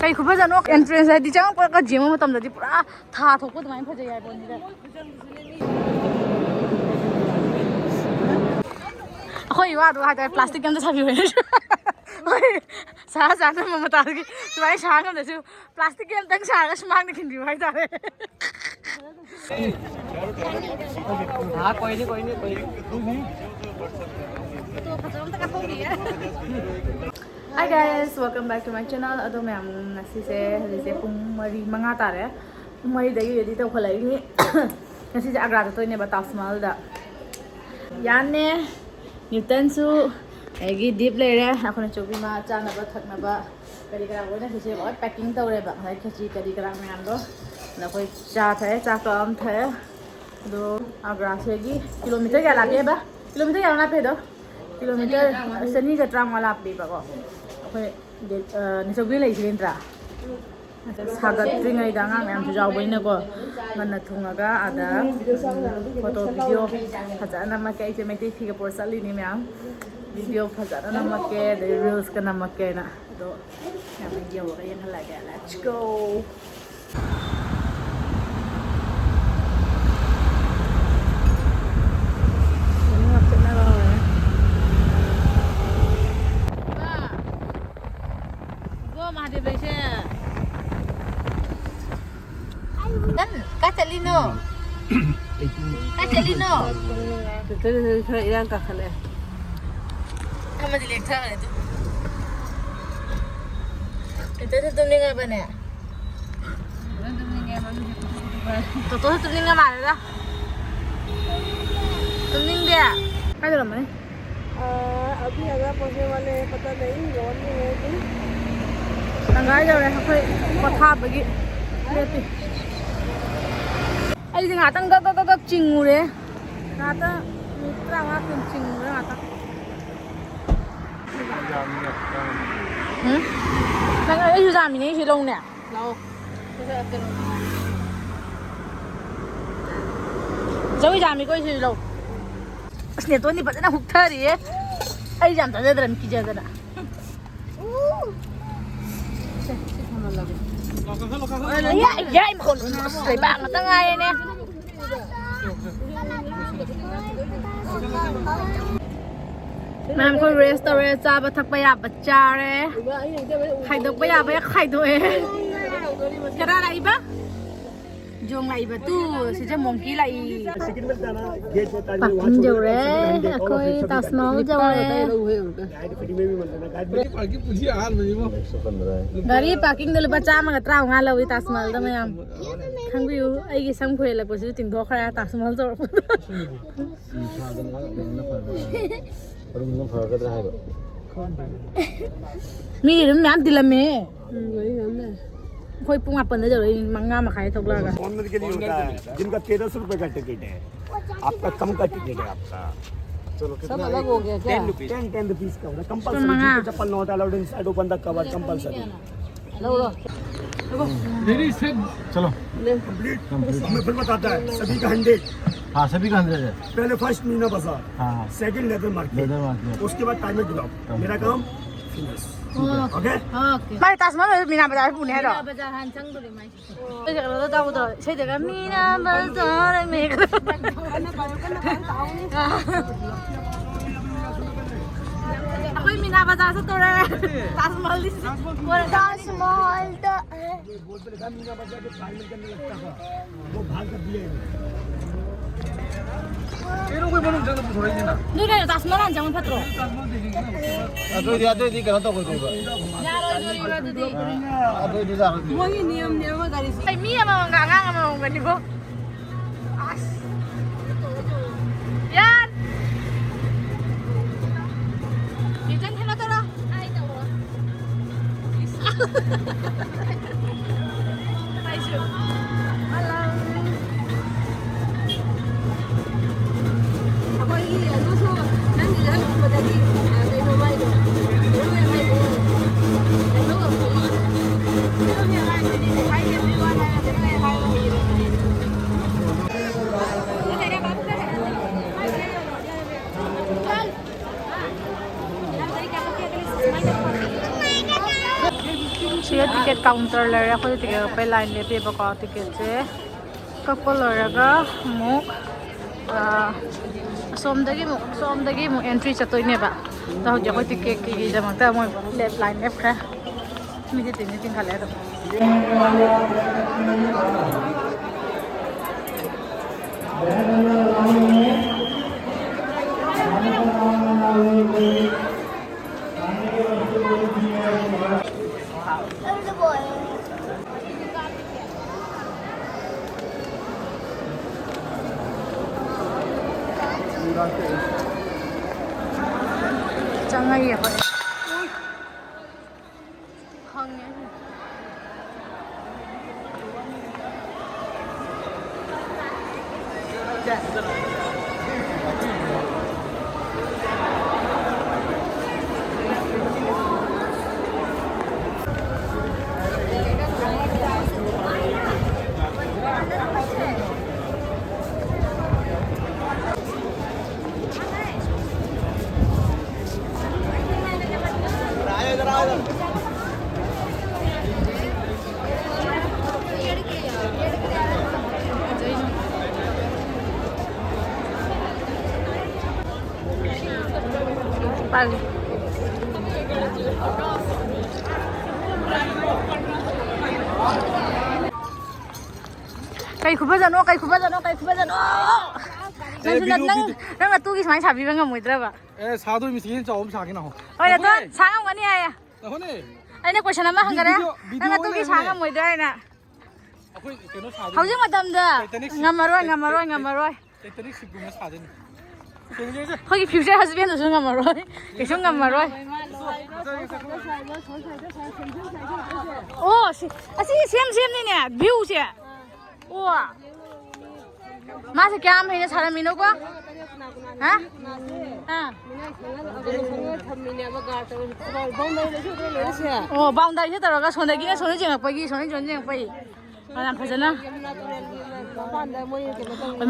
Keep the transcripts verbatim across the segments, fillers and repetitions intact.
ꯀꯩ ꯈꯨꯐꯖꯅꯣ, entrance ꯍꯥꯏꯗꯤ ꯆꯪꯉꯛꯄꯒ ꯌꯦꯡꯕ ꯃꯇꯝꯗꯗꯤ ꯄꯨꯔꯥ ꯊꯥ ꯊꯣꯛꯄ ꯑꯗꯨꯃꯥꯏꯅ ꯐꯖꯩ ꯍꯥꯏꯕꯅꯤꯗ꯫ ꯑꯩꯈꯣꯏ ꯏꯋꯥꯗꯣ ꯍꯥꯏꯇꯥꯔꯦ, plastic ꯑꯝꯇ ꯁꯥꯕꯤꯌꯨ ꯍꯥꯏꯅ꯫ ꯍꯣꯏ, ꯁꯥ ꯁꯥꯅ ꯃꯃ ꯇꯥꯔꯒꯤ ꯁꯨꯃꯥꯏꯅ ꯁꯥ ꯉꯝꯗꯁꯨ plastic ꯑꯝꯇꯪ ꯁꯥꯔꯒ ꯁꯨꯃꯥꯡꯗ ꯈꯤꯟꯕꯤꯌꯨ ꯍꯥꯏꯇꯥꯔꯦ꯫ हाँ, कोई नहीं, कोई नहीं, कोई नहीं। Hi guys, welcome back to my channel. ꯑꯗꯣ ꯃꯌꯥꯝ, ꯉꯁꯤꯁꯦ ꯍꯧꯖꯤꯛꯁꯦ ꯄꯨꯡ ꯃꯔꯤ ꯃꯉꯥ ꯇꯥꯔꯦ꯫ ꯄꯨꯡ ꯃꯔꯤꯗꯒꯤ ready ꯇꯧꯈꯠꯂꯛꯏꯅꯤ꯫ ꯉꯁꯤꯁꯦ ꯑꯒ꯭ꯔꯥ ꯆꯠꯇꯣꯏꯅꯦꯕ, ꯇꯥꯖ ꯃꯍꯜꯗ꯫ ꯌꯥꯟꯅꯦ, ꯅ꯭ꯌꯨꯇꯟꯁꯨ, ꯑꯗꯒꯤ ꯗꯤꯞ ꯂꯩꯔꯦ꯫ ꯑꯩꯈꯣꯏꯅ ꯆꯧꯕꯤ ꯃꯥ ꯆꯥꯅꯕ ꯊꯛꯅꯕ ꯀꯔꯤ ꯀꯔꯥ ꯂꯣꯏꯅ ꯁꯤꯁꯦ ꯂꯣꯏ packing ꯇꯧꯔꯦꯕ꯫ ꯉꯁꯥꯏ ꯈꯦꯆꯤ ꯀꯔꯤ ꯀꯔꯥ ꯃꯌꯥꯝꯗꯣ꯫ ꯑꯗ ꯑꯩꯈꯣꯏ ꯆꯥ ꯊꯛꯑꯦ, ꯆꯥꯛ ꯀꯞ ꯑꯃ ꯊꯛꯑꯦ꯫ ꯑꯗꯣ ꯑꯒ꯭ꯔꯥꯁꯤꯗꯒꯤ kilometre ꯀꯌꯥ ꯂꯥꯞꯄꯦꯕ? Kilometre ꯀꯌꯥ ꯂꯥꯞꯄꯦꯗꯣ? Kilometre ꯆꯅꯤꯒ ꯇꯔꯥꯃꯉꯥ ꯂꯥꯞꯄꯦꯕꯀꯣ꯫ ꯑꯩꯈꯣꯏ ꯗꯦ-, ꯑ, ꯅꯤꯆꯧꯕꯤ ꯂꯩꯁꯤ ꯅꯠꯇ꯭ꯔꯥ? ꯁꯥꯒꯠꯇ꯭ꯔꯤꯉꯩꯗ ꯑꯉꯥꯡ ꯃꯌꯥꯝꯁꯨ ꯌꯥꯎꯕꯅꯤꯅꯀꯣ, ꯉꯟꯅ ꯊꯨꯡꯉꯒ ꯑꯥꯗ photo video ꯐꯖꯅ ꯅꯝꯃꯛꯀꯦ꯫ ꯑꯩꯁꯦ ꯃꯩꯇꯩ ꯐꯤꯒ ꯄꯨꯔ ꯆꯠꯂꯤꯅꯤ ꯃꯌꯥꯝ꯫ Video ꯐꯖꯅ ꯅꯝꯃꯛꯀꯦ, ꯑꯗꯩ reelsꯀ ꯅꯝꯃꯛꯀꯦꯅ꯫ ꯑꯗꯣ ꯃꯌꯥꯝ ꯌꯧꯔꯒ ꯌꯦꯡꯍꯜꯂꯒꯦ꯫ Let's go! ꯏꯕꯣ, ꯃꯍꯥꯗꯦꯕ ꯂꯩꯁꯦ꯫ ꯅꯪ ꯀꯥꯏ ꯆꯠꯂꯤꯅꯣ? ꯀꯥꯏ ꯆꯠꯂꯤꯅꯣ? ꯗꯣꯛꯇꯔ ꯈꯔ ꯏꯔꯥꯡ ꯀꯥꯈꯠꯂꯦ꯫ ꯑꯃꯗꯤ ꯂꯦꯛꯊꯈ꯭ꯔꯦ ꯑꯗꯨ꯫ ꯗꯣꯛꯇꯔꯁꯨ ꯇꯨꯝꯅꯤꯡꯉꯕꯅꯦ? ꯇꯣꯇꯣꯁꯨ ꯇꯨꯝꯅꯤꯡꯉ ꯃꯥꯜꯂꯦꯗ꯫ ꯇꯨꯝꯅꯤꯡꯗꯦ? ꯀꯥꯏ ꯂꯩꯔꯝꯃꯅꯤ? ꯑ, ꯑꯕꯤ ꯑꯒꯥ ꯄꯣꯁꯦ ꯋꯥꯂꯦ ꯍꯦ, ꯄꯇꯥ ꯅꯍꯤ, ꯌꯣꯟ ꯅꯍꯤ ꯍꯦ ꯑꯕꯤ꯫ ꯇꯪꯈꯥꯏ ꯌꯧꯔꯦ, ꯑꯩꯈꯣꯏ ꯄꯣꯊꯥꯕꯒꯤ ꯂꯦꯞꯄꯤ꯫ ꯑꯩꯗꯤ ꯉꯥꯛꯇꯪ ꯗꯛ ꯗꯛ ꯗꯛ ꯗꯛ ꯆꯤꯡꯉꯨꯔꯦ꯫ ꯉꯥꯛꯇꯪ ꯃꯤꯅꯤꯠ ꯇꯔꯥꯃꯉꯥ ꯀꯨꯟ ꯆꯤꯡꯉꯨꯔꯦ ꯉꯥꯛꯇꯪ꯫ ꯎꯝ? ꯅꯪ ꯑꯩꯁꯨ ꯌꯥꯝꯃꯤꯅꯦ, ꯑꯩꯁꯨ ꯂꯧꯅꯦ꯫ ꯂꯥꯛꯑꯣ꯫ ꯆꯧ ꯌꯥꯝꯃꯤꯀꯣ, ꯑꯩꯁꯨ ꯂꯧ꯫ ꯑꯁ, ꯅꯦꯇꯣꯟꯗꯤ ꯐꯖꯅ ꯍꯨꯛꯊꯔꯤꯌꯦ꯫ ꯑꯩ ꯌꯥꯝ ꯆꯥꯖꯗ꯭ꯔꯕꯅꯤ, ꯀꯤꯖꯗꯅ꯫ ꯌꯥꯏ, ꯌꯥꯏ, ꯃꯈꯣꯟ ꯑꯁ, ꯂꯩꯕꯥꯛ ꯉꯥꯛꯇ ꯉꯥꯏꯔꯦꯅꯦ꯫ ꯃꯌꯥꯝ ꯑꯩꯈꯣꯏ rest ꯇꯧꯔꯦ, ꯆꯥꯕ ꯊꯛꯄ ꯌꯥꯕ ꯆꯥꯔꯦ, ꯈꯥꯏꯗꯣꯛꯄ ꯌꯥꯕ ꯈꯥꯏꯗꯣꯛꯑꯦ꯫ ꯀꯅꯥ ꯂꯥꯛꯏꯕ? ꯌꯣꯡ ꯂꯥꯛꯏꯕ ꯇꯨ, ꯁꯤꯁꯦ monkey ꯂꯥꯛꯏ꯫ ꯄꯥꯔꯀꯤꯡ ꯌꯧꯔꯦ, ꯑꯩꯈꯣꯏ ꯇꯥꯖ ꯃꯍꯜ ꯌꯧꯔꯦ꯫ ꯒꯥꯔꯤ ꯄꯥꯔꯀꯤꯡꯗ ꯂꯨꯄꯥ ꯆꯥꯝꯃꯒ ꯇꯔꯥꯃꯉꯥ ꯂꯧꯏ ꯇꯥꯖ ꯃꯍꯜꯗ ꯃꯌꯥꯝ꯫ ꯈꯪꯕꯤꯌꯨ, ꯑꯩꯒꯤ ꯁꯝ ꯈꯣꯏꯍꯜꯂꯛꯄꯁꯤꯁꯨ ꯇꯤꯡꯊꯣꯛꯈ꯭ꯔꯦ ꯇꯥꯖ ꯃꯍꯜ ꯇꯧꯔꯛꯄꯗ꯫ ꯃꯤꯗꯤ ꯑꯗꯨꯝ ꯃꯌꯥꯝ ꯇꯤꯜꯂꯝꯃꯦ꯫ ꯑꯩꯈꯣꯏ ꯄꯨꯡ ꯃꯥꯄꯟꯗ ꯌꯧꯔꯛꯏ, ꯃꯉꯥ ꯃꯈꯥꯏ ꯊꯣꯛꯂꯛꯑꯒ꯫ ऑनर के लिए होता है, जिनका तेरह सौ रुपए का टिकट है, आपका कम का टिकट है आपका। सब अलग हो गया क्या? Ten rupees. Ten, ten rupees का होता है, कंपलसरी। जूते चप्पल not allowed inside, open the cover, compulsory. चलो। कंप्लीट। हमें फिर बताता है, सभी का हंड्रेड। हाँ, सभी का हंड्रेड है। पहले फर्स्ट मीना बाजार, हाँ, हाँ। Second leather market, leather market. उसके बाद टाइम क्लब। मेरा काम फिनिश। ठीक है। ओके। ꯃꯥꯏ ꯇꯥꯖ ꯃꯍꯜ ꯃꯤꯅꯥ ꯕꯖꯥꯔ ꯄꯨꯅꯤ ꯍꯥꯏꯔꯣ? ꯃꯤꯅꯥ ꯕꯖꯥꯔ ꯍꯥꯟꯅ ꯆꯪꯗꯣꯔꯦ ꯃꯥꯏ꯫ ꯀꯩꯅꯣꯗ ꯇꯧꯕꯗꯣ, ꯏꯁꯩꯗꯒ ꯃꯤꯅꯥ ꯕꯖꯥꯔ ꯃꯦ꯫ ꯑꯩꯈꯣꯏ ꯃꯤꯅꯥ ꯕꯖꯥꯔ ꯆꯠꯇꯣꯔꯦ꯫ ꯇꯥꯖ ꯃꯍꯜꯗꯤ ꯇꯥꯖ ꯃꯍꯜꯗ꯫ ꯅꯣꯏ ꯀꯩꯅꯣ ꯇꯥꯖ ꯃꯍꯜ ꯍꯥꯟꯅ ꯆꯪꯕ ꯐꯠꯇ꯭ꯔꯣ? ꯑꯗꯨꯏꯗꯤ, ꯑꯗꯨꯏꯗꯤ ꯀꯩꯅꯣ ꯇꯧꯒꯗꯣꯏꯕ꯫ ꯌꯥꯔꯣꯏꯗꯣꯔꯤꯕ ꯑꯗꯨꯗꯤ꯫ ꯑꯗꯨꯏꯗꯤ ꯌꯥꯔꯣꯏꯗꯣꯏꯕ꯫ ꯃꯣꯏꯒꯤ ꯅꯤꯌꯝꯅꯦꯕ ꯒꯥꯔꯤꯁꯤ꯫ ꯑꯩ ꯃꯤ ꯑꯃꯃꯝꯒ ꯑꯉꯥꯡ ꯑꯃꯃꯝꯒꯅꯤꯕꯣ꯫ ꯑꯁ꯫ ꯌꯥꯔ꯫ ꯀꯤꯆꯟ ꯀꯩꯅꯣ ꯇꯧꯔꯣ꯫ ꯑꯩꯈꯣꯏꯒꯤ ꯑꯗꯨꯁꯨ ꯅꯪꯒꯤꯗ ꯍꯜꯂꯛꯄꯗꯒꯤ, ꯑ, ꯀꯩꯅꯣ ꯃꯥꯏꯗꯣ, ꯍꯦꯔꯣꯏꯟ ꯍꯥꯏꯗꯣ, ꯀꯩꯅꯣ ꯇꯧꯕꯒꯤ, ꯍꯦꯔꯣꯏꯟ ꯍꯥꯏꯗꯨꯗꯤ ꯍꯥꯏꯗꯕꯗꯤ ꯋꯥ ꯍꯥꯏꯔꯒ ꯍꯦꯔꯣꯏꯟ ꯍꯥꯏꯕ ꯍꯩꯔꯕꯅꯦ꯫ ꯁꯤꯗ ꯇꯤꯀꯦꯠ ꯀꯥꯎꯟꯇꯔ ꯂꯩꯔꯦ꯫ ꯑꯩꯈꯣꯏ ꯇꯤꯀꯦꯠ ꯀꯛꯄꯩ ꯂꯥꯏꯟ ꯂꯦꯞꯄꯦꯕꯀꯣ꯫ ꯇꯤꯀꯦꯠꯁꯦ ꯀꯛꯄ ꯂꯣꯏꯔꯒ ꯑꯃꯨꯛ, ꯑ, ꯑꯁꯣꯝꯗꯒꯤ ꯑꯃꯨꯛ, ꯁꯣꯝꯗꯒꯤ ꯑꯃꯨꯛ ꯑꯦꯟꯇ꯭ꯔꯤ ꯆꯠꯇꯣꯏꯅꯦꯕ꯫ ꯑꯗꯣ ꯍꯧꯖꯤꯛ ꯑꯩꯈꯣꯏ ꯇꯤꯀꯦꯠꯀꯤꯗꯃꯛꯇ ꯃꯣꯏ ꯂꯦꯞ ꯂꯥꯏꯟ ꯂꯦꯞꯈ꯭ꯔꯦ꯫ ꯃꯤꯗꯤ ꯇꯤꯡꯗꯤ ꯇꯤꯡꯈꯠꯂꯦ ꯑꯗꯨꯝ꯫ ꯆꯪꯉꯛꯏ ꯑꯩꯈꯣꯏ꯫ ꯈꯪꯉꯦ꯫ ꯀꯩ ꯈꯨꯐꯖꯅꯣ, ꯀꯩ ꯈꯨꯐꯖꯅꯣ, ꯀꯩ ꯈꯨꯐꯖꯅꯣ! ꯅꯪꯁꯨ ꯅꯪ, ꯅꯪ, ꯅꯪ ꯅꯇꯨꯒꯤ ꯁꯨꯃꯥꯏꯅ ꯁꯥꯕꯤꯕ ꯉꯝꯃꯣꯏꯗ꯭ꯔꯕ? ꯑꯦ, ꯁꯥꯗꯣꯏ ꯃꯤꯁꯇ꯭ꯔꯤ ꯑꯩꯅ ꯆꯥꯎꯕ ꯑꯃ ꯁꯥꯒꯦ ꯅꯥꯍꯣ꯫ ꯍꯣꯏ, ꯅꯇꯨ ꯁꯥ ꯉꯝꯒꯅꯤ ꯍꯥꯏꯌꯦ꯫ ꯅꯥꯍꯣꯅꯦ꯫ ꯑꯩꯅ ꯀꯣꯏꯁꯟ ꯑꯃ ꯍꯪꯒꯔꯦ꯫ ꯚꯤꯗꯤꯑꯣ, ꯅꯪ ꯚꯤꯗꯤꯑꯣ ꯅꯇꯨꯒꯤ ꯑꯣꯏꯅ ꯁꯥ ꯍꯪꯉꯦ꯫ ꯉꯝꯃꯣꯏꯗ꯭ꯔꯥ ꯍꯥꯏꯅ꯫ ꯑꯩꯈꯣꯏ ꯀꯩꯅꯣ ꯁꯥꯗꯣꯏꯅꯦ꯫ ꯍꯧꯖꯤꯛ ꯃꯇꯝꯗ ꯇꯥꯏꯇꯥꯅꯤꯛ ꯁꯤꯞ, ꯉꯝꯃꯔꯣꯏ, ꯇꯥꯏ-, ꯉꯝꯃꯔꯣꯏ, ꯇꯥꯏ-, ꯉꯝꯃꯔꯣꯏ꯫ ꯇꯥꯏꯇꯥꯅꯤꯛ ꯁꯤꯞꯀꯨꯝꯕ ꯁꯥꯗꯣꯏꯅꯦ꯫ ꯌꯦꯡꯁꯦ, ꯌꯦꯡꯁꯦ꯫ ꯑꯩꯈꯣꯏꯒꯤ ꯐ꯭ꯌꯨꯆꯔ ꯍꯁꯕꯦꯟꯗꯨꯁꯨ ꯉꯝꯃꯔꯣꯏ꯫ ꯀꯩꯁꯨ ꯉꯝꯃꯔꯣꯏ꯫ ꯑꯣ, ꯁꯤ, ꯑꯁꯤ ꯁꯦꯝ ꯁꯦꯝꯅꯤꯅꯦ, ꯚ꯭ꯌꯨꯁꯦ꯫ ꯑꯣ꯫ ꯃꯥꯁꯦ ꯀꯌꯥꯝ ꯍꯩꯅ ꯁꯥꯔꯝꯃꯤꯅꯣꯀꯣ? ꯍꯥ? ꯑꯥ꯫ ꯑꯣ, ꯕꯥꯎꯟꯗꯔꯤꯁꯦ ꯇꯧꯔꯒ ꯁꯣꯝꯗꯒꯤꯅ ꯁꯣꯝꯗ ꯆꯤꯡꯉꯛꯄꯒꯤ, ꯁꯣꯝꯗꯒꯤ ꯁꯣꯝꯗ ꯆꯤꯡꯉꯛꯄꯒꯤ꯫ ꯌꯥꯝ ꯐꯖꯅ꯫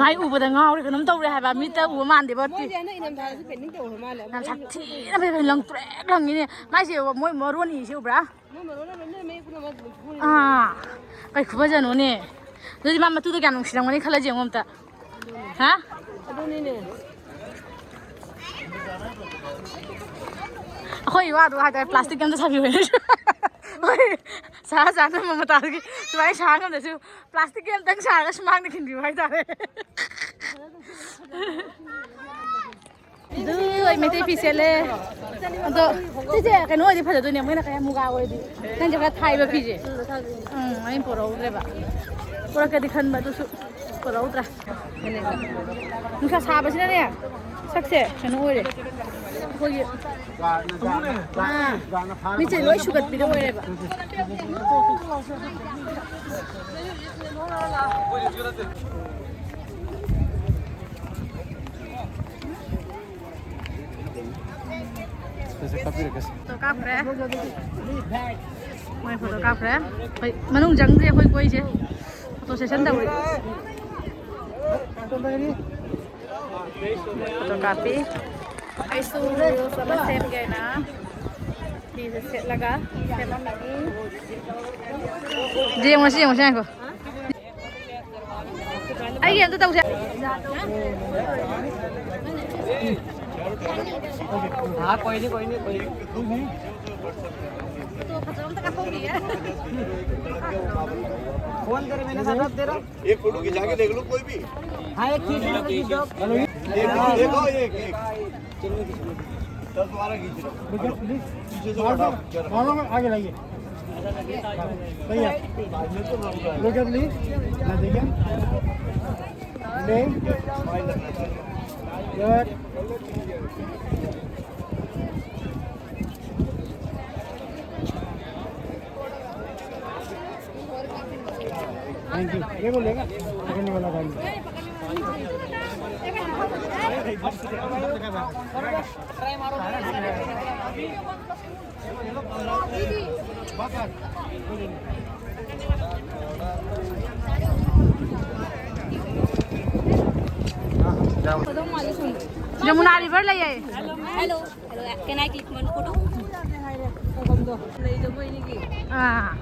ꯃꯥꯏ ꯎꯕꯗ ꯉꯥꯎꯔꯦ, ꯀꯩꯅꯣꯝ ꯇꯧꯔꯦ ꯍꯥꯏꯕ꯫ ꯃꯤꯠꯇ ꯎꯕ ꯃꯥꯟꯗꯦꯕ꯫ ꯌꯥꯝ ꯁꯥꯊꯤꯅ ꯐꯖꯩ, ꯂꯪ ꯇ꯭ꯔꯦꯛ ꯂꯪꯉꯤꯅꯦ꯫ ꯃꯥꯏꯁꯦ ꯃꯣꯏ ꯃꯔꯣꯟ ꯏꯁꯦ ꯎꯕ꯭ꯔꯥ? ꯑꯥ, ꯀꯩ ꯈꯨꯐꯖꯅꯣꯅꯦ꯫ ꯑꯗꯨꯗꯤ ꯃꯥ ꯃꯇꯨꯗ ꯀꯌꯥꯝ ꯅꯨꯡꯁꯤꯔꯝꯒꯅꯤ ꯈꯜꯂꯁꯤ ꯌꯦꯡꯉꯣ ꯑꯝꯇ꯫ ꯍꯥ? ꯑꯗꯨꯅꯤꯅꯦ꯫ ꯑꯩꯈꯣꯏ ꯏꯋꯥꯗꯣ ꯍꯥꯏꯇꯥꯔꯦ, ꯄ꯭ꯂꯥꯁꯇꯤꯛ ꯑꯝꯇ ꯁꯥꯕꯤꯌꯨ ꯍꯥꯏꯅ꯫ ꯍꯣꯏ, ꯁꯥ ꯁꯥꯅ ꯃꯃꯥ ꯇꯥꯕꯒꯤ ꯁꯨꯃꯥꯏꯅ ꯁꯥ ꯉꯝꯗ꯭ꯔꯁꯨ ꯄ꯭ꯂꯥꯁꯇꯤꯛꯀꯤ ꯑꯝꯇꯪ ꯁꯥꯔꯒ ꯁꯨꯃꯥꯡꯗ ꯈꯤꯟꯕꯤꯌꯨ ꯍꯥꯏꯇꯥꯔꯦ꯫ ꯑꯗꯨ ꯑꯩ ꯃꯩꯇꯩ ꯐꯤ ꯁꯦꯠꯂꯦ꯫ ꯑꯗꯣ ꯁꯤꯁꯦ ꯀꯩꯅꯣ ꯑꯣꯏꯗꯤ ꯐꯖꯗꯣꯏꯅꯦ, ꯃꯣꯏꯅ ꯀꯩ ꯃꯨꯒꯥ ꯑꯣꯏꯔꯗꯤ꯫ ꯅꯪꯁꯦ ꯈꯔ ꯊꯥꯏꯕ ꯐꯤꯁꯦ꯫ ꯎꯝ, ꯑꯩꯅ ꯄꯣꯔꯛꯍꯧꯗ꯭ꯔꯦꯕ꯫ ꯄꯣꯔꯛꯀꯗꯤ ꯈꯟꯕ ꯑꯗꯨꯁꯨ ꯄꯣꯔꯛꯍꯧꯗ꯭ꯔꯦ꯫ ꯅꯨꯡꯁꯥ ꯁꯥꯕꯁꯤꯅꯅꯦ ꯁꯛꯁꯦ ꯀꯩꯅꯣ ꯑꯣꯏꯔꯦ꯫ ꯑꯩꯈꯣꯏꯒꯤ, ꯑꯥ, ꯃꯤꯠꯁꯦ ꯂꯣꯏ ꯁꯨꯒꯠꯄꯤꯗꯣ ꯑꯣꯏꯔꯦꯕ꯫ ꯐꯣꯇꯣ ꯀꯥꯞꯈ꯭ꯔꯦ꯫ ꯃꯣꯏ ꯐꯣꯇꯣ ꯀꯥꯞꯈ꯭ꯔꯦ꯫ ꯑꯩꯈꯣꯏ ꯃꯅꯨꯡ ꯆꯪꯗ꯭ꯔꯤ, ꯑꯩꯈꯣꯏ ꯀꯣꯏꯁꯦ꯫ ꯐꯣꯇꯣ ꯁꯦꯁꯟ ꯇꯧꯔꯤ꯫ ꯐꯣꯇꯣ ꯀꯥꯞꯄꯤ꯫ ꯑꯩꯁꯨ ꯔꯤꯜꯁ ꯑꯃ ꯁꯦꯝꯒꯦꯅ ꯐꯤꯁꯦ ꯁꯦꯠꯂꯒ ꯁꯦꯝꯃꯝꯃꯤꯅꯤ꯫ ꯌꯦꯡꯉꯨꯁꯤ, ꯌꯦꯡꯉꯨꯁꯤ, ꯉꯥꯏꯈꯣ꯫ ꯑꯩꯒꯤ ꯑꯝꯇ ꯇꯧꯁꯦ꯫ हाँ, कोई नहीं, कोई नहीं, कोई नहीं। फोन करे, मैंने साथ दे रहा। एक फोटो खिंचा के देख लो कोई भी। हाँ, एक खींच लो, खींच लो। एक, एक, एक, एक। चल, तुम्हारा खींच लो। पीछे से हटाओ। आगे लाइए। भैया, look at me। नजरिया। ले। Good। Thank you। ये बोलेगा, पकड़ने वाला गाड़ी। ꯌꯃꯨꯅꯥ river ꯂꯩꯌꯦ꯫ Hello, hello, can I click one photo? ꯂꯩꯗꯣ ꯃꯣꯏ ꯑꯅꯤꯒꯤ꯫ ꯑꯥ꯫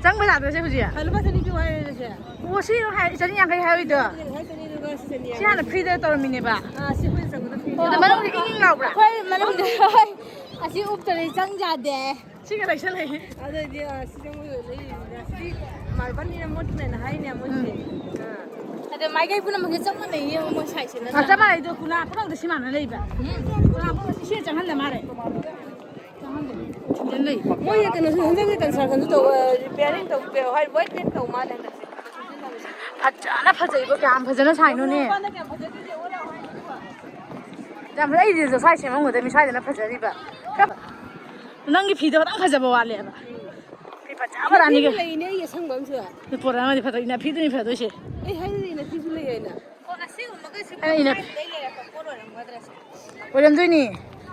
ꯆꯪꯕ ꯌꯥꯗ꯭ꯔꯁꯦ ꯍꯧꯖꯤꯛ? ꯍꯥ, ꯂꯨꯄꯥ ꯆꯅꯤ ꯄꯤꯌꯨ ꯍꯥꯏꯔꯁꯦ꯫ ꯑꯣ, ꯁꯤ ꯍꯥꯏ, ꯆꯅꯤ ꯌꯥꯡꯈꯩ ꯍꯥꯏꯔꯤꯗꯣ? ꯆꯅꯤ ꯌꯥꯡꯈꯩ, ꯆꯅꯤ ꯑꯗꯨꯒ ꯁꯤ ꯆꯅꯤ ꯁꯤ ꯍꯥꯟꯅ ꯌꯥꯡꯈꯩ꯫ Free ꯗ ꯇꯧꯔꯝꯃꯤꯅꯦꯕ? ꯑꯥ, ꯁꯤ ꯑꯩꯈꯣꯏꯅ ꯆꯪꯕꯗ free꯫ ꯑꯗ ꯃꯅꯨꯡꯗ ꯏꯪ ꯏꯪ ꯂꯥꯎꯕ꯭ꯔꯥ? ꯑꯩꯈꯣꯏ ꯃꯅꯨꯡꯗ, ꯍꯣꯏ, ꯑꯁꯤ ꯎꯞꯇ꯭ꯔꯗꯤ ꯆꯪ ꯌꯥꯗꯦ꯫ ꯁꯤꯒ ꯂꯩꯁꯜꯂꯛꯏ꯫ ꯑꯗꯨꯗꯤ, ꯑꯥ, ꯁꯤ ꯆꯪꯕ ꯂꯩꯔꯤꯅꯤꯅ꯫ ꯁꯤꯗꯤ marble ꯅꯤꯅ ꯃꯣꯠꯄꯅꯦꯅ ꯍꯥꯏꯅꯦ ꯃꯣꯏꯁꯦ꯫ ꯎꯝ꯫ ꯑꯥ꯫ ꯑꯗ ꯃꯥꯏꯀꯩ ꯄꯨꯝꯅꯃꯛꯁꯦ ꯆꯞ ꯃꯥꯟꯅꯩꯌꯦ ꯃꯣꯏ ꯁꯥꯏꯁꯦ ꯅꯠꯇ꯭ꯔꯥ? ꯑꯥ, ꯆꯞ ꯃꯥꯟꯅꯩ꯫ ꯑꯗꯣ ꯀꯨꯅꯥ ꯄꯨꯝꯅꯃꯛꯇ ꯁꯤ ꯃꯥꯟꯅ ꯂꯩꯕ꯫ ꯎꯝ꯫ ꯀꯨꯅꯥ ꯄꯨꯝꯅꯃꯛ ꯁꯤ ꯆꯪꯍꯟꯗ ꯃꯥꯜꯂꯦ꯫ ꯃꯣꯏ ꯀꯩꯅꯣꯁꯨ ꯍꯟꯗꯛꯀꯤ construction ꯁꯨ ꯇꯧ, repairing ꯇꯧ, ꯍꯣꯏ, void paint ꯇꯧ ꯃꯥꯜꯂꯦ ꯍꯟꯗꯛꯁꯦ꯫ ꯐꯖꯅ ꯐꯖꯩꯕꯣ, ꯀꯌꯥꯝ ꯐꯖꯅ ꯁꯥꯏꯅꯣꯅꯦ꯫ ꯌꯥꯝ ꯐꯖꯩ, ꯑꯩꯗꯤ ꯁ꯭ꯋꯥꯏ ꯁꯦꯝꯃꯝꯒꯗꯕꯅꯤ, ꯁ꯭ꯋꯥꯏꯗꯅ ꯐꯖꯔꯤꯕ꯫ ꯅꯪꯒꯤ ꯐꯤꯗꯣ ꯈꯤꯇꯪ ꯐꯖꯕ ꯋꯥꯠꯂꯦꯕ꯫ ꯐꯤ ꯐꯖꯕ ꯔꯥꯅꯤꯒꯤ꯫ ꯐꯤꯗꯤ ꯂꯩꯅꯦ, ꯑꯩ ꯑꯁꯪꯕ ꯑꯃꯁꯨ꯫ ꯑꯗꯨ ꯄꯣꯔꯛꯑꯝꯃꯗꯤ ꯐꯗꯣꯏꯅꯤ, ꯐꯤꯗꯨꯅꯤ ꯐꯗꯣꯏꯁꯦ꯫ ꯑꯩ ꯍꯥꯏꯔꯤꯅꯦ, ꯐꯤꯁꯨ ꯂꯩ ꯍꯥꯏꯅ꯫ ꯑꯣ, ꯑꯁꯤꯒꯨꯝꯕꯒ ꯁꯤꯒꯨꯝꯕ ꯑꯩꯅ ꯊꯥꯏꯅꯗꯩ ꯂꯩꯔꯛꯄ ꯄꯣꯠ ꯑꯣꯏꯔꯝꯒꯗ꯭ꯔꯥ ꯁꯤꯅꯤ? ꯑꯣꯏꯔꯝꯗꯣꯏꯅꯤ꯫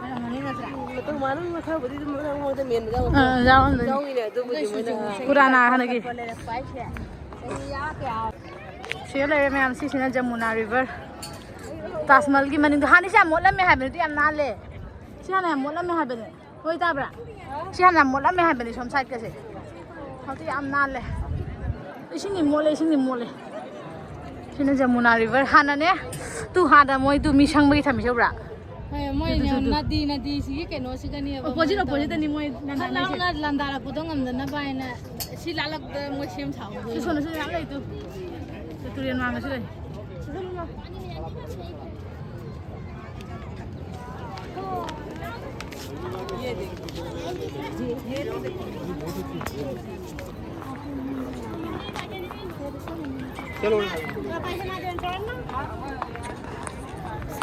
ꯑꯣꯏꯔꯝꯒꯅꯤ ꯅꯠꯇ꯭ꯔꯥ? ꯃꯇꯧ ꯃꯥꯟꯅꯅ ꯈꯔꯕꯨꯗꯤ ꯑꯗꯨꯝ ꯃꯔꯛ ꯃꯔꯛꯇ ꯃꯦꯟꯕ ꯌꯥꯎꯕꯗꯣ꯫ ꯑꯥ, ꯌꯥꯎꯔꯝꯗꯣꯏꯅꯤ꯫ ꯌꯥꯎꯏꯅꯦ, ꯑꯗꯨꯕꯨꯗꯤ ꯃꯣꯏꯅ꯫ ꯄꯨꯔꯥꯅꯥ ꯍꯥꯟꯅꯒꯤ꯫ ꯂꯩꯔꯛꯄ ꯍꯥꯏꯁꯦ꯫ ꯆꯍꯤ ꯌꯥ ꯀꯌꯥ? ꯁꯤꯗ ꯂꯩꯔꯦ ꯃꯌꯥꯝ, ꯁꯤꯁꯤꯅ ꯖꯃꯨꯅꯥ river꯫ ꯇꯥꯖ ꯃꯍꯜꯒꯤ ꯃꯅꯤꯡꯗꯣ꯫ ꯍꯥꯟꯅꯗꯤ ꯁꯤ ꯌꯥꯝ ꯃꯣꯠꯂꯝꯃꯦ ꯍꯥꯏꯕꯅꯦ, ꯑꯗꯨ ꯌꯥꯝ ꯅꯥꯜꯂꯦ꯫ ꯁꯤ ꯍꯥꯟꯅ ꯌꯥꯝ ꯃꯣꯠꯂꯝꯃꯦ ꯍꯥꯏꯕꯅꯦ꯫ ꯍꯣꯏ, ꯇꯥꯕ꯭ꯔꯥ? ꯁꯤ ꯍꯥꯟꯅ ꯌꯥꯝ ꯃꯣꯠꯂꯝꯃꯦ ꯍꯥꯏꯕꯅꯦ, ꯁꯣꯝ side ꯀꯁꯦ꯫ ꯍꯧꯖꯤꯛ ꯌꯥꯝ ꯅꯥꯜꯂꯦ꯫ ꯏꯁꯤꯡꯗꯤ ꯃꯣꯠꯂꯦ, ꯏꯁꯤꯡꯗꯤ ꯃꯣꯠꯂꯦ꯫ ꯁꯤꯅ ꯖꯃꯨꯅꯥ river꯫ ꯍꯥꯟꯅꯅꯦ, ꯇꯨ ꯍꯥꯟꯅ ꯃꯣꯏ ꯇꯨ ꯃꯤ ꯁꯪꯕꯒꯤ ꯊꯝꯃꯤꯁꯦ ꯎꯕ꯭ꯔꯥ? ꯍꯣꯏ, ꯃꯣꯏ ꯇꯨ, ꯇꯨ, ꯌꯥꯝ ꯇꯨ, ꯇꯨ꯫ ꯅꯗꯤ, ꯅꯗꯤꯁꯤꯒꯤ ꯀꯩꯅꯣꯁꯤꯒꯅꯦꯕ opposite, ꯃꯣꯏꯅ opposite ꯇꯧꯔꯤꯁꯦ꯫ ꯇꯅꯤ ꯃꯣꯏ ꯈꯪ ꯂꯥꯟꯗꯥꯔꯤꯁꯦ꯫ ꯂꯥꯎꯅ ꯂꯥꯟꯗꯥꯔꯛꯄꯗꯣ ꯉꯝꯗꯅꯕ ꯍꯥꯏꯅ ꯁꯤ ꯂꯥꯜꯂꯛꯄꯗ ꯃꯣꯏ ꯁꯦꯝ ꯁꯥꯍꯧꯗꯣꯏꯅꯦ꯫ ꯁꯤ ꯁꯣꯝꯗꯁꯨ ꯃꯌꯥꯝ ꯂꯩ ꯇꯨ꯫ ꯇꯨꯔꯦꯜ ꯃꯥꯡꯗꯁꯨ ꯂꯩ꯫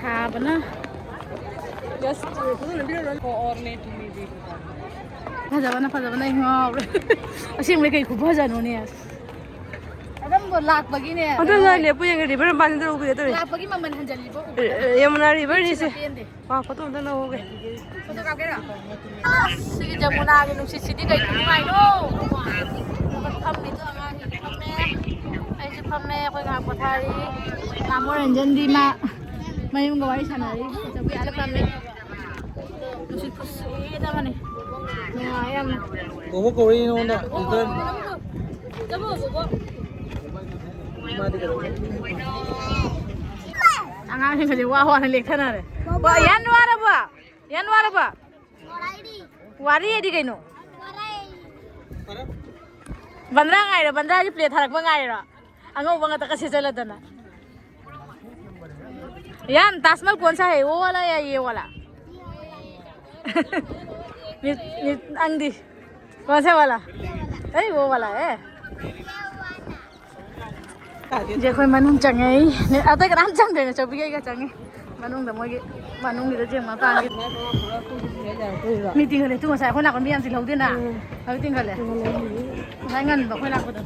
ꯁꯥꯕꯅ꯫ ꯐꯖꯕꯅ, ꯐꯖꯕꯅ ꯑꯩ ꯉꯥꯎꯔꯦ꯫ ꯑꯁꯦꯡꯕꯩ ꯀꯩ ꯈꯨꯐꯖꯅꯣꯅꯦ꯫ ꯑꯗꯨꯝꯕ ꯂꯥꯛꯄꯒꯤꯅꯦ꯫ ꯑꯗꯨ ꯅꯣꯏ ꯂꯦꯞꯄꯨ ꯌꯦꯡꯒꯦ, river ꯃꯄꯥꯟꯁꯤꯗ ꯎꯕꯤꯔ ꯇꯧꯔꯤ꯫ ꯂꯥꯛꯄꯒꯤ ꯃꯃꯜ ꯍꯟꯖꯜꯂꯤꯕ ꯎꯕꯗ꯫ ꯑꯦ, ꯑꯦ, ꯌꯃꯨꯅꯥ river ꯅꯤ ꯁꯦ꯫ ꯄꯦꯟꯗꯦ꯫ ꯋꯥ, photo ꯑꯝꯇ ꯂꯧꯍꯧꯒꯦ꯫ Photo ꯀꯥꯞꯀꯦꯔꯣ? ꯁꯤꯒꯤ ꯖꯃꯨꯅꯥꯒꯤ ꯅꯨꯡꯁꯤꯠꯁꯤꯗꯤ ꯀꯩ ꯈꯨꯅꯨꯡꯉꯥꯏꯅꯣ! ꯐꯝꯃꯤꯗꯣ ꯑꯉꯥꯡꯁꯤꯡ ꯐꯝꯃꯦ, ꯑꯩꯁꯨ ꯐꯝꯃꯦ, ꯑꯩꯈꯣꯏ ꯉꯥꯏꯍꯥꯛ ꯄꯣꯊꯥꯔꯤ꯫ ꯇꯥꯃꯣ ꯔꯟꯖꯟꯗꯤ ꯃꯥ ꯃꯌꯨꯝꯒ ꯋꯥꯔꯤ ꯁꯥꯟꯅꯔꯤ, ꯆꯧꯀ꯭ꯔꯤꯗ ꯐꯝꯃꯦ꯫ ꯅꯨꯡꯁꯤꯠ ꯈꯨꯁꯤꯠ ꯑꯃꯅꯤ꯫ ꯅꯨꯡꯉꯥꯏ ꯌꯥꯝꯅ꯫ ꯕꯣꯕꯣ ꯀꯧꯔꯛꯏ ꯅꯉꯣꯟꯗ꯫ ꯆꯠꯂꯣ, ꯕꯣꯕꯣ꯫ ꯃꯥꯗꯤ ꯀꯩꯗꯧꯔꯦ? ꯑꯉꯥꯡꯁꯤꯡꯒꯁꯦ ꯋꯥ ꯋꯥꯅ ꯂꯦꯛꯊꯅꯔꯦ꯫ ꯕꯣꯕꯣ꯫ ꯌꯥꯟ ꯋꯥꯔꯕꯣ? ꯌꯥꯟ ꯋꯥꯔꯕꯣ? ꯋꯥꯔꯤ ꯍꯥꯏꯗꯤ ꯀꯩꯅꯣ? ꯕꯟꯗ꯭ꯔꯥ ꯉꯥꯏꯔꯣ, ꯕꯟꯗ꯭ꯔꯥꯒꯤ ꯄ꯭ꯂꯦ ꯊꯥꯔꯛꯄ ꯉꯥꯏꯔꯣ꯫ ꯑꯉꯧꯕ ꯉꯥꯛꯇ ꯀ ꯁꯦꯠꯆꯜꯂꯗꯅ꯫ ꯌꯥꯟ, ꯇꯥꯖꯃꯍꯜ ꯀꯣꯟ ꯁꯥ ꯍꯦ, ꯋꯣ ꯋꯥꯂꯥ ꯌꯥ ꯌꯦ ꯋꯥꯂꯥ? ꯃꯤ, ꯃꯤ, ꯅꯪꯗꯤ? ꯀꯣꯟ ꯁꯦ ꯋꯥꯂꯥ? ꯑꯩ ꯋꯣ ꯋꯥꯂꯥ, ꯑꯦ꯫ ꯍꯧꯖꯤꯛ ꯑꯩꯈꯣꯏ ꯃꯅꯨꯡ ꯆꯪꯉꯦ꯫ ꯑꯇꯩ ꯀꯅꯥꯝ ꯆꯪꯗ꯭ꯔꯦ, ꯅꯆꯧꯕꯤꯒ ꯑꯩꯒ ꯆꯪꯉꯦ꯫ ꯃꯅꯨꯡꯗ ꯃꯣꯏꯒꯤ, ꯃꯅꯨꯡꯒꯤꯗ ꯆꯦꯡ ꯃꯄꯥꯟꯒꯤ꯫ ꯃꯤ ꯇꯤꯡꯈꯠꯂꯦ꯫ ꯇꯨ ꯉꯁꯥꯏ ꯑꯩꯈꯣꯏ ꯂꯥꯛꯄ ꯃꯤ ꯌꯥꯝ ꯆꯤꯜꯍꯧꯗꯦꯅ꯫ ꯎꯝ꯫ ꯍꯧꯖꯤꯛ ꯇꯤꯡꯈꯠꯂꯦ꯫ ꯇꯤꯡꯈꯠꯂꯦ꯫ ꯉꯁꯥꯏ ꯉꯟꯕ ꯑꯩꯈꯣꯏ ꯂꯥꯛꯄꯗꯣ꯫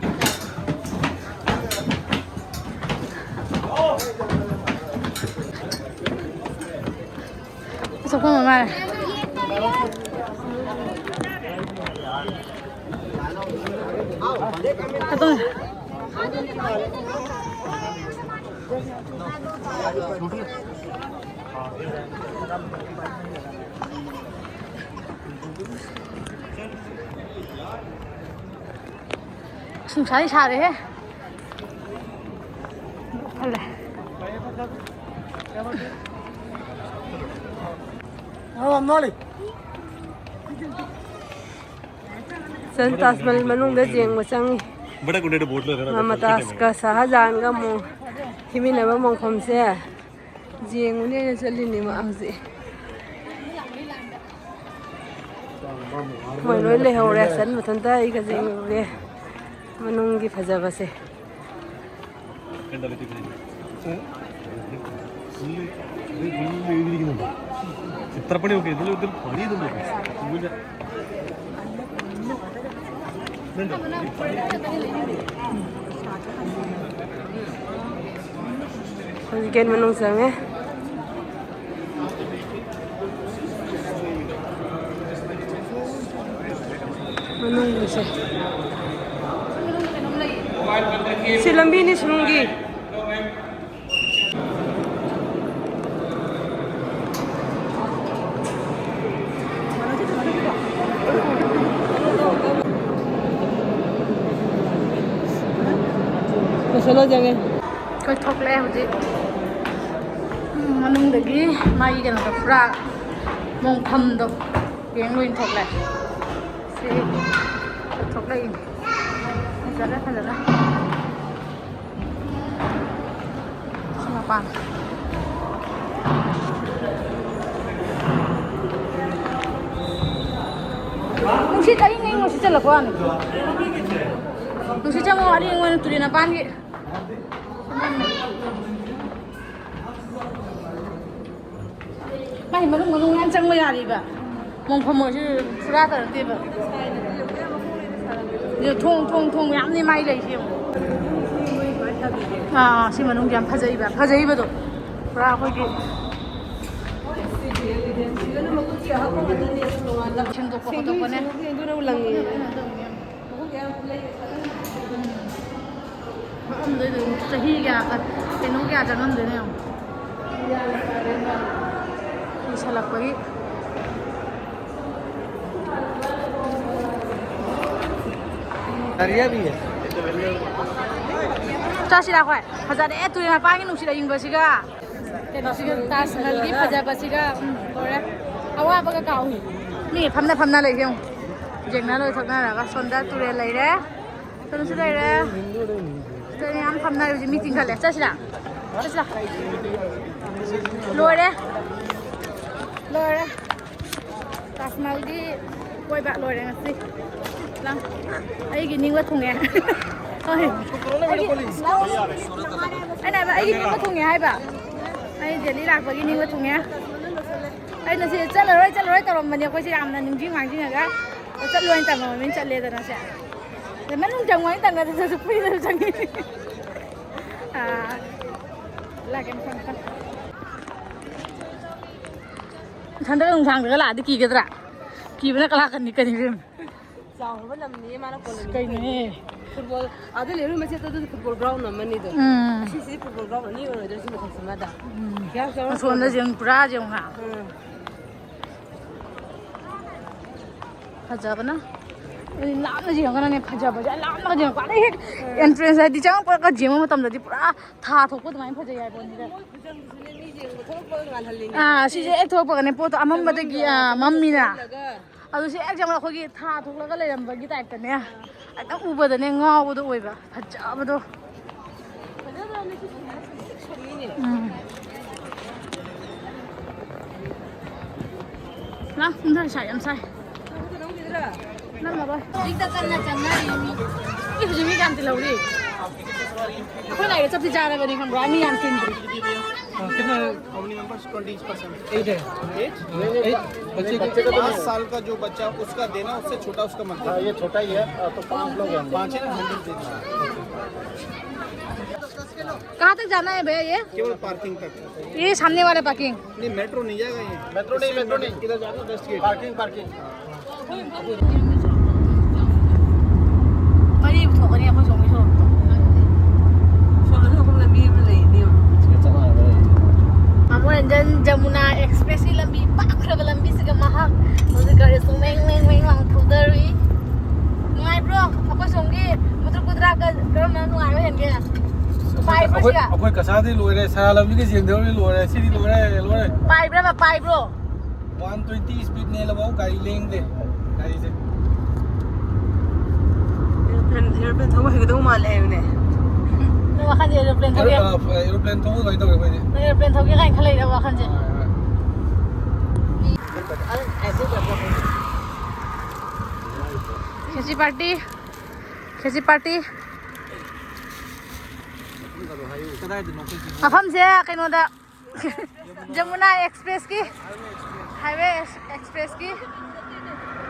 ꯑꯁ, ꯑꯩꯈꯣꯏ ꯃꯃꯥ꯫ ꯑꯗꯨꯝ꯫ ꯑꯁ, ꯅꯨꯡꯁꯥꯗꯤ ꯁꯥꯔꯦꯍꯦ꯫ ꯈꯜꯂꯦ꯫ ꯁꯟ ꯇꯥꯖ ꯃꯍꯜ ꯃꯅꯨꯡꯗ ꯌꯦꯡꯕ ꯆꯪꯉꯤ꯫ ꯃꯃꯇꯥꯖꯀ ꯁꯍꯥꯖꯍꯥꯟꯒ ꯑꯃꯨꯛ ꯊꯤꯃꯤꯟꯅꯕ ꯃꯣꯡꯐꯝꯁꯦ ꯌꯦꯡꯉꯨꯅꯦꯅ ꯆꯠꯂꯤꯅꯦ ꯃꯥ ꯍꯧꯖꯤꯛ꯫ ꯃꯣꯏ ꯂꯣꯏ ꯂꯩꯍꯧꯔꯦ꯫ ꯁꯟ ꯃꯊꯟꯇ ꯑꯩꯒ ꯌꯦꯡꯉꯨꯔꯦ ꯃꯅꯨꯡꯒꯤ ꯐꯖꯕꯁꯦ꯫ ꯍꯧꯖꯤꯛ ꯒꯦꯠ ꯃꯅꯨꯡ ꯆꯪꯉꯦ꯫ ꯃꯅꯨꯡꯒꯤꯁꯦ꯫ ꯁꯤ ꯂꯝꯕꯤꯅꯤ ꯁꯨꯔꯨꯡꯒꯤ꯫ ꯆꯠꯂꯣ ꯆꯪꯉꯦ꯫ ꯑꯩꯈꯣꯏ ꯊꯣꯛꯂꯛꯑꯦ ꯍꯧꯖꯤꯛ꯫ ꯎꯝ, ꯃꯅꯨꯡꯗꯒꯤ ꯃꯥꯒꯤ ꯀꯩꯅꯣꯗꯣ, ꯄꯨꯔꯥ ꯃꯣꯡꯐꯝꯗꯣ ꯌꯦꯡ ꯂꯣꯏ ꯊꯣꯛꯂꯛꯑꯦ꯫ ꯁꯤ ꯊꯣꯛꯂꯛꯏꯅꯦ꯫ ꯐꯖꯔꯦ, ꯐꯖꯔꯦ꯫ ꯁꯤ ꯃꯄꯥꯟ꯫ ꯅꯨꯡꯁꯤꯠ ꯑꯏꯪ ꯑꯏꯪꯕ ꯁꯤꯠꯆꯜꯂꯛꯄ ꯋꯥꯅꯤ꯫ ꯅꯨꯡꯁꯤꯠ ꯆꯪꯕ ꯋꯥꯔꯤ ꯑꯩꯉꯣꯟꯗ ꯇꯨꯔꯦꯜ ꯃꯄꯥꯟꯒꯤ꯫ ꯃꯥꯏ ꯃꯅꯨꯡ ꯃꯅꯨꯡ ꯌꯥꯝ ꯆꯪꯕ ꯌꯥꯔꯤꯕ꯫ ꯃꯣꯡꯐꯝ ꯑꯣꯏꯔꯁꯨ ꯐꯨꯔꯥ ꯇꯥꯔꯛꯇꯦꯕ꯫ ꯑꯗꯨ ꯊꯣꯡ, ꯊꯣꯡ, ꯊꯣꯡ ꯃꯌꯥꯝꯅꯤ ꯃꯥꯏ ꯂꯩꯁꯦ ꯌꯦꯡꯉꯣ꯫ ꯑꯥ, ꯁꯤ ꯃꯅꯨꯡꯁꯦ ꯌꯥꯝ ꯐꯖꯩꯕ, ꯐꯖꯩꯕꯗꯣ꯫ ꯄꯨꯔꯥ ꯑꯩꯈꯣꯏꯒꯤ ꯁꯦꯡꯗꯣꯛꯄ ꯈꯣꯠꯇꯣꯛꯄꯅꯦ꯫ ꯁꯦꯡꯗꯣꯛ-, ꯁꯦꯡꯗꯣꯛ-, ꯁꯦꯡꯗꯣꯛꯅꯕ ꯂꯪꯉꯦ꯫ ꯆꯍꯤ ꯀꯌꯥ, ꯀꯩꯅꯣ ꯀꯌꯥ ꯆꯪꯉꯝꯗꯣꯏꯅꯣ ꯌꯦꯡꯉꯣ꯫ ꯂꯤꯁꯜꯂꯛꯄꯒꯤ꯫ ꯆꯥꯁꯤꯔꯥ ꯑꯩꯈꯣꯏ? ꯐꯖꯔꯦ ꯇꯨꯔꯦꯜ ꯃꯄꯥꯟꯒꯤ ꯅꯨꯡꯁꯤꯠ ꯑꯏꯪꯕꯁꯤꯒ꯫ ꯀꯩꯅꯣꯁꯤꯒ, ꯇꯥꯖ ꯃꯍꯜꯒꯤ ꯐꯖꯕꯁꯤꯒ, ꯎꯝ, ꯂꯣꯏꯔꯦ꯫ ꯑꯋꯥꯕꯒ ꯀꯥꯎꯏ꯫ ꯃꯤ ꯐꯝꯅ ꯐꯝꯅ ꯂꯩꯁꯦ ꯌꯦꯡꯉꯨ꯫ ꯌꯦꯡꯅ ꯂꯣꯏ ꯊꯛꯅꯔꯒ ꯁꯣꯝꯗ ꯇꯨꯔꯦꯜ ꯂꯩꯔꯦ꯫ ꯀꯩꯅꯣꯁꯨ ꯂꯩꯔꯦ꯫ ꯁꯤꯗ ꯃꯌꯥꯝ ꯐꯝꯅꯔꯦ ꯍꯧꯖꯤꯛ ꯃꯤ ꯆꯤꯡꯈꯠꯂꯦ꯫ ꯆꯠꯁꯤꯔꯥ? ꯆꯠꯁꯤꯔꯥ? ꯂꯣꯏꯔꯦ꯫ ꯂꯣꯏꯔꯦ꯫ ꯇꯥꯖ ꯃꯍꯜꯒꯤ ꯀꯣꯏꯕ ꯂꯣꯏꯔꯦ ꯉꯁꯤ꯫ ꯂꯥꯡ-, ꯑꯩꯒꯤ ꯅꯤꯡꯕ ꯊꯨꯡꯉꯦ꯫ ꯍꯣꯏ꯫ ꯑꯩꯒꯤ, ꯑꯩꯅ ꯍꯥꯏꯕ, ꯑꯩꯒꯤ ꯅꯤꯡꯕ ꯊꯨꯡꯉꯦ ꯍꯥꯏꯕ꯫ ꯑꯩ ꯗꯦꯜꯂꯤ ꯂꯥꯛꯄꯒꯤ ꯅꯤꯡꯕ ꯊꯨꯡꯉꯦ꯫ ꯑꯩꯅ ꯁꯤ ꯆꯠꯂꯔꯣꯏ, ꯆꯠꯂꯔꯣꯏ ꯇꯧꯔꯝꯕꯅꯦ ꯑꯩꯈꯣꯏꯁꯦ ꯌꯥꯝꯅ ꯅꯤꯡꯁꯤꯡ ꯃꯥꯡꯖꯤꯡꯉꯒ꯫ ꯆꯠꯂꯣ ꯍꯥꯏꯅ ꯇꯝꯃꯝꯃꯤꯅ ꯆꯠꯂꯦꯗꯅ ꯁꯦ꯫ ꯑꯗ ꯃꯅꯨꯡ ꯆꯪꯉꯣ ꯍꯥꯏꯅ ꯇꯝꯅꯗ꯭ꯔꯁꯨ ꯐꯨꯔꯤꯗꯁꯨ ꯆꯪꯉꯤ꯫ ꯑꯥ, ꯂꯥꯛꯀꯦ ꯃꯊꯪ ꯃꯊꯪ꯫ ꯏꯊꯟꯗꯒ ꯅꯨꯡꯗꯥꯡꯗꯒ ꯂꯥꯛꯑꯗꯤ ꯀꯤꯒꯗ꯭ꯔꯥ? ꯀꯤꯕꯅ ꯀꯂꯥꯀꯟꯅꯤ ꯀꯔꯤ ꯏꯕꯦꯝꯃ꯫ ꯆꯥꯎꯔꯕ ꯂꯝꯅꯤ ꯃꯥꯅ ꯀꯣꯂꯣꯅꯤ ꯀꯩꯅꯣꯍꯦ? ꯐꯨꯠꯕꯣꯜ ꯑꯥꯗ ꯂꯩꯔꯨ ꯃꯆꯦꯠꯇ ꯑꯗꯨꯗꯤ ꯐꯨꯠꯕꯣꯜ ꯒ꯭ꯔꯥꯎꯟ ꯑꯃꯅꯤꯗꯣ꯫ ꯎꯝ꯫ ꯑꯁꯤꯁꯤꯗꯤ ꯐꯨꯠꯕꯣꯜ ꯒ꯭ꯔꯥꯎꯟ ꯑꯅꯤ ꯑꯣꯏꯔꯣꯏꯗ꯭ꯔꯥ ꯁꯤ ꯃꯊꯛꯁꯤꯃꯗ? ꯎꯝ꯫ ꯀꯌꯥꯝ ꯆꯥꯎꯔ ꯑꯁꯣꯝꯗ ꯀꯣꯂꯣꯅꯤ? ꯌꯦꯡꯉꯨ ꯄꯨꯔꯥ ꯌꯦꯡꯉꯨ ꯍꯥ꯫ ꯎꯝ꯫ ꯐꯖꯕꯅ꯫ ꯑꯗꯨꯗꯤ ꯂꯥꯞꯅ ꯌꯦꯡꯉꯒꯅꯅꯦ ꯐꯖꯕꯁꯦ, ꯂꯥꯞꯅ ꯌꯦꯡꯉꯛꯄ ꯑꯗꯩ ꯍꯦꯛ ꯑꯦꯟꯇ꯭ꯔꯦꯟꯁ ꯍꯥꯏꯗꯤ ꯆꯪꯉꯛꯄꯒ ꯌꯦꯡꯕ ꯃꯇꯝꯗꯗꯤ ꯄꯨꯔꯥ ꯊꯥ ꯊꯣꯛꯄ ꯑꯗꯨꯃꯥꯏꯅ ꯐꯖꯩ ꯍꯥꯏꯕꯅꯤꯗ꯫ ꯃꯣꯏ ꯈꯨꯆꯪꯗꯨꯁꯨꯅꯦ ꯃꯤ ꯌꯦꯡꯕ ꯊꯣꯛꯂꯛꯄꯒ ꯉꯥꯜꯍꯜꯂꯤꯅꯦ꯫ ꯑꯥ, ꯁꯤꯁꯦ ꯍꯦꯛ ꯊꯣꯛꯂꯛꯄꯒꯅꯦ ꯄꯣꯠꯇꯣ ꯑꯃꯝꯕꯗꯒꯤ, ꯆꯪꯐꯝꯗꯣ ꯑꯥ, ꯃꯝꯃꯤꯅ꯫ ꯊꯣꯛꯂꯛꯑꯒ ꯑꯗꯨ ꯁꯤ ꯍꯦꯛ ꯆꯪꯕꯗ ꯑꯩꯈꯣꯏꯒꯤ ꯊꯥ ꯊꯣꯛꯂꯒ ꯂꯩꯔꯝꯕꯒꯤ ꯇꯥꯏꯞꯇꯅꯦ꯫ ꯑꯗꯨꯝ ꯎꯕꯗꯅꯦ ꯉꯥꯎꯕꯗꯣ ꯑꯣꯏꯕ꯫ ꯐꯖꯕꯗꯣ꯫ ꯎꯝ꯫ ꯂꯥ, ꯀꯨꯝꯊꯔ ꯁꯥꯏ, ꯌꯥꯝ ꯁꯥꯏ꯫ ꯅꯝꯃꯔꯣꯏ꯫ ꯍꯧꯖꯤꯛꯇ ꯀꯟꯅ ꯆꯪꯅꯔꯤ ꯃꯤ꯫ ꯑꯦ, ꯍꯧꯖꯤꯛ ꯃꯤ ꯀꯌꯥꯝ ꯇꯤꯜꯍꯧꯔꯤ? ꯑꯩꯈꯣꯏ ꯂꯥꯛꯏꯗꯣ ꯆꯞꯇꯤ ꯆꯥꯔꯕꯅꯤ ꯈꯪꯕ꯭ꯔꯥ? ꯃꯤ ꯌꯥꯝ ꯇꯤꯟꯗ꯭ꯔꯤ꯫ How many members? Twenty each person. Eight है। Eight? बच्चे का? पाँच साल का जो बच्चा, उसका देना, उससे छोटा उसका मत देना। हाँ, ये छोटा ही है, तो पाँच लोग हैं। पाँच है ना, हंड्रेड दे दीजिए। कहाँ तक जाना है भैया ये? केवल पार्किंग तक। ये सामने वाला पार्किंग? नहीं, मेट्रो नहीं जाएगा ये। मेट्रो नहीं, मेट्रो नहीं। किधर जाएगा? West gate. Parking, parking. ꯃꯔꯤ ꯄꯨꯊꯣꯛꯀꯅꯤ ꯑꯩꯈꯣꯏ ꯁꯣꯝꯒꯤ ꯁꯣꯔꯣꯛꯇꯣ꯫ ꯁꯣꯝꯗꯁꯨ ꯑꯩꯈꯣꯏ ꯂꯝꯕꯤ ꯑꯃ ꯂꯩꯅꯦ꯫ ꯁꯤꯒ ꯆꯞ ꯃꯥꯟꯅꯕ ꯂꯩ꯫ ꯕꯥꯃꯣꯟ ꯔꯟꯖꯟ ꯖꯃꯨꯅꯥ ꯑꯦꯛꯁꯄ꯭ꯔꯦꯁꯀꯤ ꯂꯝꯕꯤ, ꯄꯥꯛꯈ꯭ꯔꯕ ꯂꯝꯕꯤꯁꯤꯒ ꯃꯍꯥꯛ ꯍꯧꯖꯤꯛ ꯒꯥꯔꯤ ꯁꯨꯝ ꯋꯦꯡ ꯋꯦꯡ ꯋꯦꯡ ꯂꯥꯎꯅ ꯊꯧꯗꯔꯤ꯫ ꯅꯨꯡꯉꯥꯏꯕ꯭ꯔꯣ? ꯑꯩꯈꯣꯏ ꯁꯣꯝꯒꯤ ꯃꯨꯇ꯭ꯔ ꯀꯨꯗ꯭ꯔꯥꯒ ꯀꯔꯝꯕꯅ ꯅꯨꯡꯉꯥꯏꯕ ꯍꯦꯟꯒꯦ? ꯄꯥꯏꯕ꯭ꯔꯣ ꯑꯩꯈꯣꯏ, ꯁꯤꯒ? ꯑꯩꯈꯣꯏ ꯀꯁꯥꯗꯤ ꯂꯣꯏꯔꯦ, ꯁꯥ ꯂꯝꯕꯤꯒ ꯆꯦꯟꯗꯧꯔꯤ ꯂꯣꯏꯔꯦ, ꯁꯤꯗꯤ ꯂꯣꯏꯔꯦ, ꯂꯣꯏꯔꯦ꯫ ꯄꯥꯏꯕ꯭ꯔꯕ? ꯄꯥꯏꯕ꯭ꯔꯣ? One twenty speed ꯅꯦꯜꯂꯕꯥꯎ ꯒꯥꯔꯤ ꯂꯦꯡꯗꯦ ꯒꯥꯔꯤꯁꯦ꯫ ꯑꯦꯔꯣꯄ꯭ꯂꯦꯟ, ꯑꯦꯔꯣꯄ꯭ꯂꯦꯟ ꯊꯧꯕ ꯍꯩꯒꯗꯧ ꯃꯥꯜꯂꯦ ꯍꯥꯏꯕꯅꯦ꯫ ꯅꯪ ꯋꯥꯈꯜꯁꯦ ꯑꯦꯔꯣꯄ꯭ꯂꯦꯟ ꯊꯧꯒꯦ? ꯑꯦꯔꯣ-, ꯑ, ꯑꯦꯔꯣꯄ꯭ꯂꯦꯟ ꯊꯧꯕ ꯑꯗꯨꯃꯥꯏꯅ ꯇꯧꯋꯦ ꯑꯩꯈꯣꯏꯗꯤ꯫ ꯅꯪ ꯑꯦꯔꯣꯄ꯭ꯂꯦꯟ ꯊꯧꯒꯦ ꯀꯥꯏꯅ ꯈꯜꯂꯛꯏꯔꯕ ꯋꯥꯈꯜꯁꯦ? ꯍꯣꯏ, ꯍꯣꯏ꯫ ꯈꯦꯆꯤ ꯄꯥꯔꯇꯤ, ꯈꯦꯆꯤ ꯄꯥꯔꯇꯤ꯫ ꯀꯗꯥꯏꯗꯅꯣ ꯑꯩꯈꯣꯏ ꯁꯤꯕꯨ? ꯃꯐꯝꯁꯦ ꯀꯩꯅꯣꯗ, ꯖꯃꯨꯅꯥ ꯑꯦꯛꯁꯄ꯭ꯔꯦꯁꯀꯤ, ꯍꯥꯏꯋꯦ ꯑꯦꯛꯁꯄ꯭ꯔꯦꯁꯀꯤ,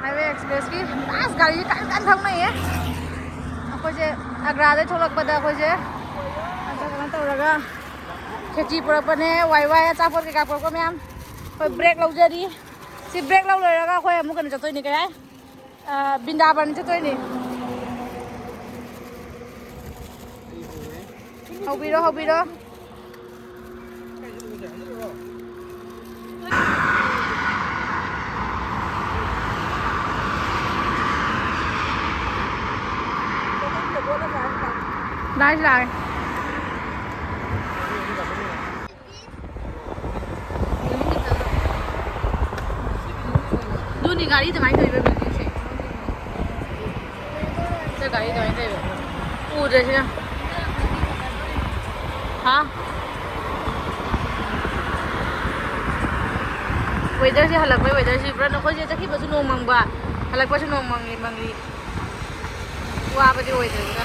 ꯍꯥꯏꯋꯦ ꯑꯦꯛꯁꯄ꯭ꯔꯦꯁꯀꯤ꯫ ꯑꯁ, ꯒꯥꯔꯤꯁꯦ ꯀꯟ ꯀꯟ ꯊꯧꯅꯩꯌꯦ꯫ ꯑꯩꯈꯣꯏꯁꯦ ꯑꯒ꯭ꯔꯥꯗꯩ ꯊꯣꯛꯂꯛꯄꯗ ꯑꯩꯈꯣꯏꯁꯦ ꯑꯗ ꯀꯩꯅꯣ ꯇꯧꯔꯒ ꯈꯦꯆꯤ ꯄꯨꯔꯛꯄꯅꯦ, ꯋꯥꯏ ꯋꯥꯏ ꯑꯆꯥꯄꯣꯠ ꯀꯩꯀꯥ ꯄꯨꯔꯛꯄ ꯃꯌꯥꯝ꯫ ꯑꯩꯈꯣꯏ ꯕ꯭ꯔꯦꯛ ꯂꯧꯖꯔꯤ꯫ ꯁꯤ ꯕ꯭ꯔꯦꯛ ꯂꯧ ꯂꯣꯏꯔꯒ ꯑꯩꯈꯣꯏ ꯑꯃꯨꯛ ꯀꯩꯅꯣ ꯆꯠꯇꯣꯏꯅꯤ, ꯀꯩ ꯍꯥꯏ? ꯑ, ꯕ꯭ꯔꯤꯟꯗꯥꯕꯟ ꯆꯠꯇꯣꯏꯅꯤ꯫ ꯍꯧꯕꯤꯔꯣ, ꯍꯧꯕꯤꯔꯣ꯫ ꯂꯥꯛꯑꯦ, ꯂꯥꯛꯑꯦ꯫ ꯑꯗꯨꯅꯤ ꯒꯥꯔꯤ ꯑꯗꯨꯃꯥꯏꯅ ꯇꯧꯔꯤꯕ buildingꯁꯦ꯫ ꯁꯤꯗ ꯒꯥꯔꯤ ꯑꯗꯨꯃꯥꯏꯅ ꯇꯧꯔꯤꯕ꯫ ꯎꯗ꯭ꯔꯦ ꯁꯤꯅ꯫ ꯍꯥ? Weatherꯁꯦ, ꯍꯜꯂꯛꯄꯩ weatherꯁꯤ ꯄꯨꯔꯥ, ꯅꯈꯣꯏꯁꯦ ꯆꯠꯈꯤꯕꯁꯨ ꯅꯣꯡ ꯃꯪꯕ, ꯍꯜꯂꯛꯄꯁꯨ ꯅꯣꯡ ꯃꯪꯂꯤ ꯃꯪꯂꯤ꯫ ꯋꯥꯕꯗꯤ ꯑꯣꯏꯗ꯭ꯔꯦꯗꯅ꯫